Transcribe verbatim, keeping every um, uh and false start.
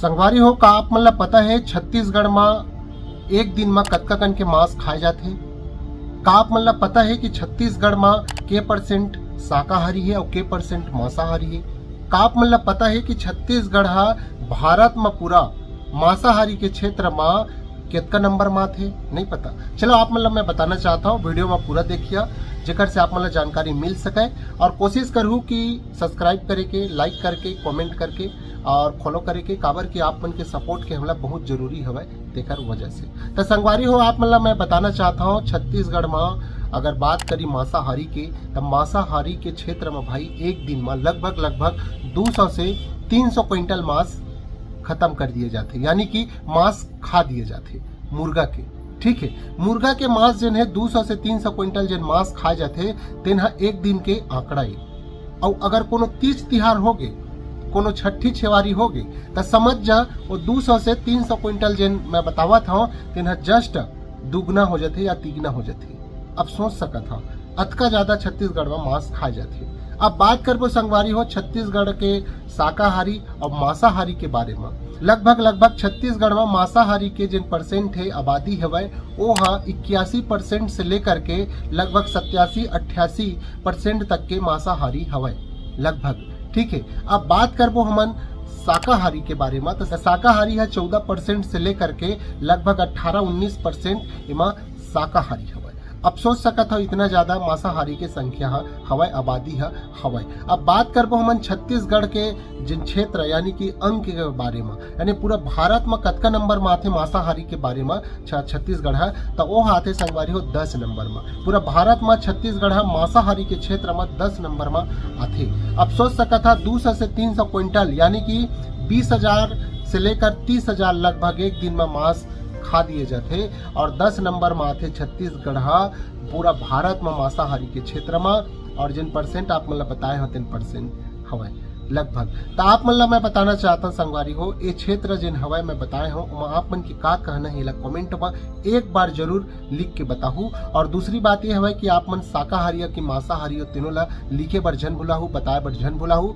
संगवारी हो, का आप मन ला पता है छत्तीसगढ़ मा एक दिन मा कतका कन के मांस खाए जाथे? का आप मन ला पता है कि छत्तीसगढ़ मा के परसेंट शाकाहारी है और के परसेंट मांसाहारी है? का आप मन ला पता है कि छत्तीसगढ़ हा भारत मा पूरा मांसाहारी के क्षेत्र मा कतका नंबर मा आथे? नहीं पता। चलो, आप मन ला मैं बताना चाहता हूँ, वीडियो मा पूरा देखिया, जेकर से आप मन ला जानकारी मिल सके। और कोशिश करहू कि सब्सक्राइब करे के, लाइक करके, कमेंट करके और फॉलो करे के, काबर कि आप मन के सपोर्ट के हमला बहुत जरूरी हवय, तेकर वजह से। त संगवारी हो, आप मन ला मैं बताना चाहता हूँ, छत्तीसगढ़ मा अगर बात करी मांसाहारी के, त मांसाहारी के क्षेत्र मा भाई एक दिन मा लगभग, लगभग दो सौ से तीन सौ क्विंटल मांस खत्म कर दिए जाथे, यानी कि मांस खा दिए जाथे मुर्गा के। ठीक है, मुर्गा के मांस जेन है दो सौ से तीन सौ क्विंटल जेन मांस खाए जाथे, तेन ह एक दिन के आंकड़ा ए। अउ अगर कोनो तीज तिहार हो गे, कोनो छठी छेवारी हो गे, त समझ जा, वो दो सौ से तीन सौ क्विंटल जेन मैं बतावत हूँ, तेन ह जस्ट दुगना हो जाथे या तिगना हो जाथे। अब सोच सकत हव, अतका ज्यादा छत्तीसगढ़ में मांस खाए जाथे। अब बात करबो संगवारी हो छत्तीसगढ़ के शाकाहारी और मांसाहारी के बारे में। लगभग, लगभग छत्तीसगढ़ में मांसाहारी के जेन परसेंट है, आबादी हवय, वो ह इक्यासी परसेंट से लेकर के लगभग सत्यासी अट्ठासी परसेंट तक के मांसाहारी हवय लगभग। ठीक है, अब बात करबो हमन शाकाहारी के बारे में, तो शाकाहारी है चौदह परसेंट से लेकर के लगभग अट्ठारह उन्नीस परसेंट एमा शाकाहारी हवय। अब सोच सकत हव, इतना ज्यादा मांसाहारी के संख्या ह हवय, आबादी ह हवय। अब बात करबो हमन छत्तीसगढ़ के जिन क्षेत्र यानी कि अंक के बारे म, यानी पूरा भारत म कतका नंबर म आथे मांसाहारी के बारे म छ-, छत्तीसगढ़ ह, त ओ ह आथे संगवारी हो दस नंबर म। पूरा भारत म छत्तीसगढ़ ह मांसाहारी के क्षेत्र म दस नंबर म आथे। अब सोच सकत ह, दो सौ से तीन सौ क्विंटल यानी कि बीस हजार से लेकर तीस हजार लगभग एक दिन म मांस खा दिए जाथे और दस नंबर म आथे छत्तीसगढ़ ह पूरा भारत म मांसाहारी के क्षेत्र म। और जिन परसेंट आप मन ल बताए हो, तेन परसेंट हवय लगभग। त आप मन ल मैं बताना चाहता हूँ संगवारी हो, ये क्षेत्र जिन हवय मैं बताए हो, ओमा आप मन के का कहना है, एला कमेंट म एक बार जरूर लिख के बताहू। और दूसरी बात ये हवय कि आप मन शाकाहारी हो कि मांसाहारी हो, तीनों ला लिखे बर झन भुलाहू, बताए बर झन भुलाहू।